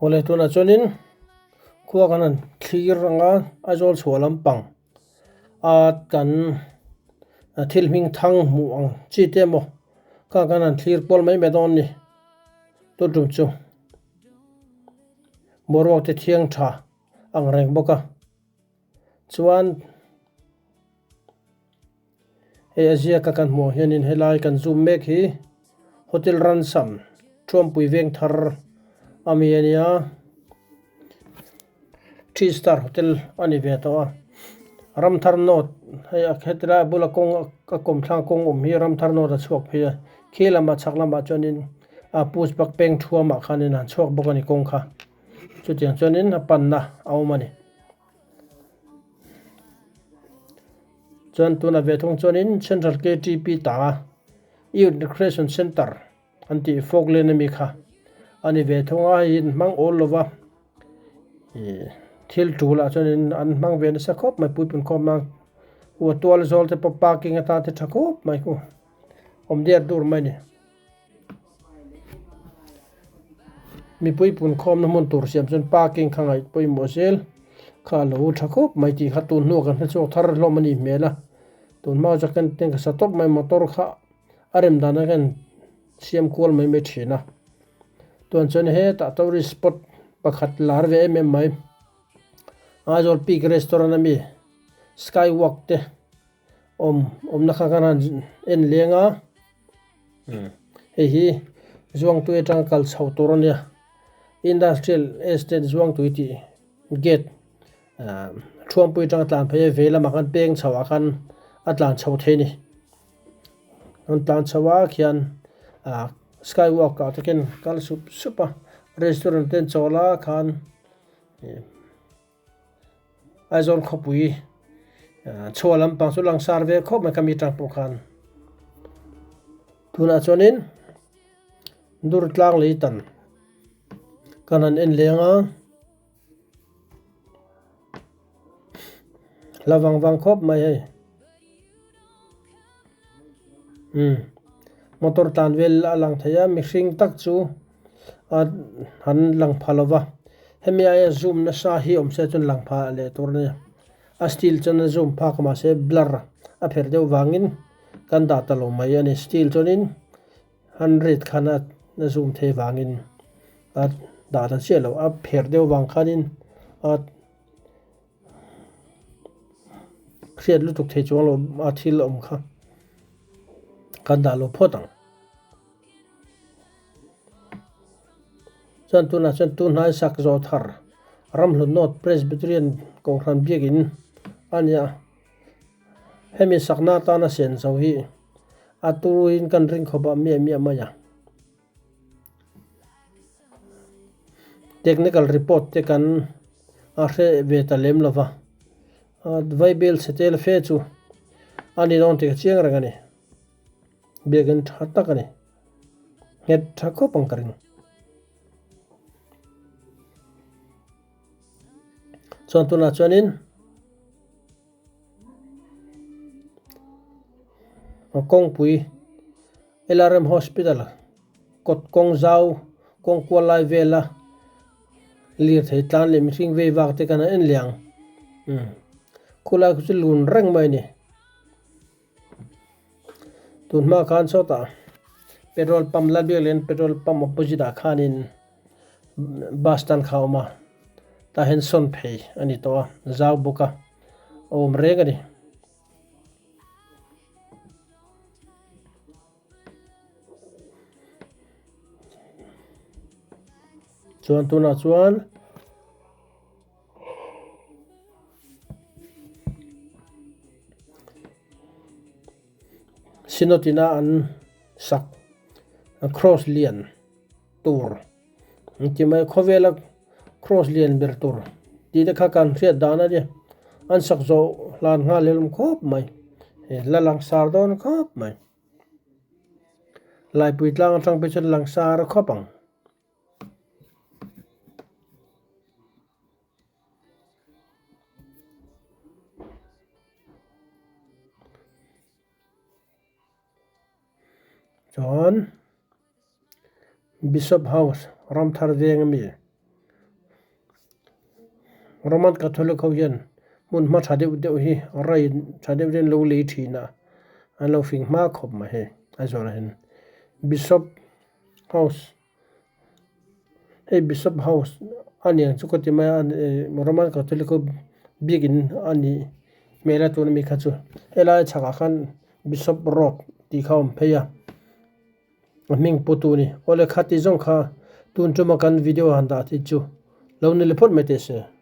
Awle tunah chuanin khua kan han thlir ang a, Aizawl chhuah lampang a kan thil hming thang hmuh ang chi te emaw kha kan han thlir kual mai mai dawn a ni tun tum chu boruak te thiang tha ang reng bawk a chuan. Hei a ziaka kan hmuh ang hianin helai kan zoom mek hi Hotel Ransam Thuampui Vengthar ami a nia three star hotel a ni ve tawh a Ramthar North hei a hetilai a bula kawng a kawmthlang kawng awm hi Ramthar North a chhuak phei a khi lamah chhak lamah chuanin a Pushpak peng thuamah khanin an chhuak bawk a ni kawng kha chutiang chuanin a panna a awm a ni. Chuan tunah ve thung chuanin Central KTP ta Youth Recreation Centre an tih Falkland ami kha a ni ve thung a, hei hi an hmang awl lova ih thil tul ah chuanin an hmang ve nasa khawp mai puipun khawm nan u a tual zawl te pawh parking atan te tha khawp mai khu awm diar dur mai a ni. Mipui punkhawmna hmun tur siam chuan parking kha ngaih pawimawh zel kha a lo tha khawp mai tih kha tun hnuah kan hre chhuak thar hlawm a nih hmel a, tun hma chu kan tank sa tawp mai motor kha a rem dan a kan siam kual mai mai thin a, tuan chuan hetah tourist spot pakhat lar ve em em mai Aizawl Peak restaurant ami sky walk te. Awm awmna kha kan han en leng a hei hi Zuangtui atanga kal chho tur a nia Industrial Estate Zuangtui tih gate ah Thuampui atanga tlan phei a vei lamah khan peng chho ah khan a tlan chho thei a ni an tlan chho a khian ah sky walk ah te khian kal sup sup a restaurant te an chawl a khan. Aizawl khawpui chhuah lampang chu langsar ve khawp mai kha mi tang pawh khan tunah chuanin dur tlang lei tan kan han en leng a la vang vang khawp mai hei umm motor tlan vel a lang thei a mihring tak chu. a han lang pha lova hemi aia zoom nasa hi awm se chuan lang pha leh tur a ni a still chuan a zoom phak a mahse blur a pherh deuh vangin kan dah ta lo mai a ni still chuanin hundred khan a zoom thei vangin a dah ta chiah lo a pherh deuh vang khanin a hriat lutuk thei chuang lo a thil awm kha kan dah lo phawt ang. Chuan tunah chuan tunhnai sak zawh thar Ramhlun North Presbyterian Kohhran biakin a nia. Hemi sakna atana sen zo hi a turin kan ring khawp a miah miah mai a. Technical report te kan a hre ve ta lem lova. Vaibel chhe tel fe chu a ni dawn tih ka chiang reng a ni. Biakin tha tak a ni. Nghet tha khawp ang ka ring. Chuan tunah chuanin kawngpui LRM Hospital kawt kawng zau kawng kual lai vela lirthei tlan leh mihring vei vak te kan han en leh ang. Khulai khu chu lun reng mai a ni. Tun hma khan sawtah petrol pump Lalbiaklian petrol pump opposite ah khanin bus stand kha a awm a tah hian sawn phei a ni tawh a zau bawk a a awm reng a ni. Chuan tunah chuan. Synod ina an sak cross lian tur an ti mai khawvela cross lian ber tur tih te kha kan hriat dan a nia an sak zawh hlan nghal hlawm khawp mai la langsar dawn khawp mai laipui tlang atang phei chuan langsar khawp ang. Chuan Bishop House Ramthar veng ami. Roman Catholic ho hian hmun hma tha deuh deuh hi rai tha deuh deuh an lo lei thin a, an lo fing hma khawp mai hei Aizawl ah hian Bishop House hei Bishop House a niang chu ka ti mai a Roman Catholic ho biakin a nih hmel a tuna mi kha chu helai chhakah khan Bishop Road tih kha a awm phei a. A hming pu tu ni. Awle khati zawng kha tun tuma kan video han dah thei chu lo ni le phawt mai teh se.